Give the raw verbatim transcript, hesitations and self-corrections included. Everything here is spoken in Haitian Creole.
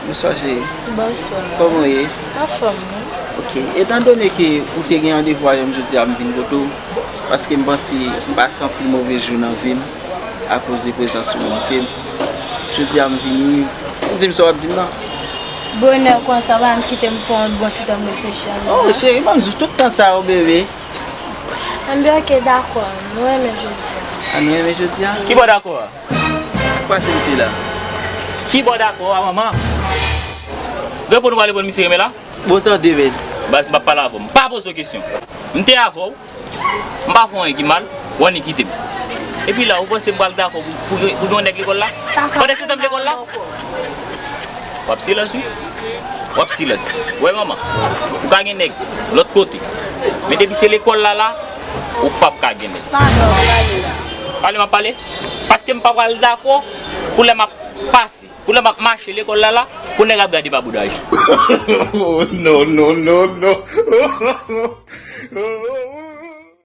Bonswa, cheri. Bonswa. Kòman w ye? Anfòm, wi. Ok. Etandone ke ou te gen randevou a jodi a, m vin kote w, paske m panse m pase anpil move jou nan vi m akoz de prezans ou, ok? Jodi a, m vini, ou di m sa w ap di m nan. Bonè konsa, pa janm kite m pran yon bon ti tan m reflechi anvan. Oh, cheri, ban m di w tout tan sa yo, bebe. Anben, ok, dakò. Nou renmen jodi a. A, nou renmen jodi a? Ki bò dakò a? Pase misye la. Ki bò dakò a, manman? Reponn ou pa reponn misye renmen la? Bon, tande, men. Baz, m p ap pale avè w. M pa poze w kesyon. M te avè w. M pa fè w anyen ki mal. Ou annik kite m. Epi la, ou panse m pral dakò pou, pou, pou gen yon nèg lekòl la? Pandan se tan m lekòl la? W ap silans, wi. W ap silans. Wè, manman, ou ka gen nèg lòt kote. Men depi se lekòl la, la, ou p ap ka gen nèg. Pale, m ap pale. Paske m pa pral dakò pou lè m ap pase, pou lè m ap mache lekòl la, la, pou nèg ap gade pa boudaj. Oh, non, non, non, non.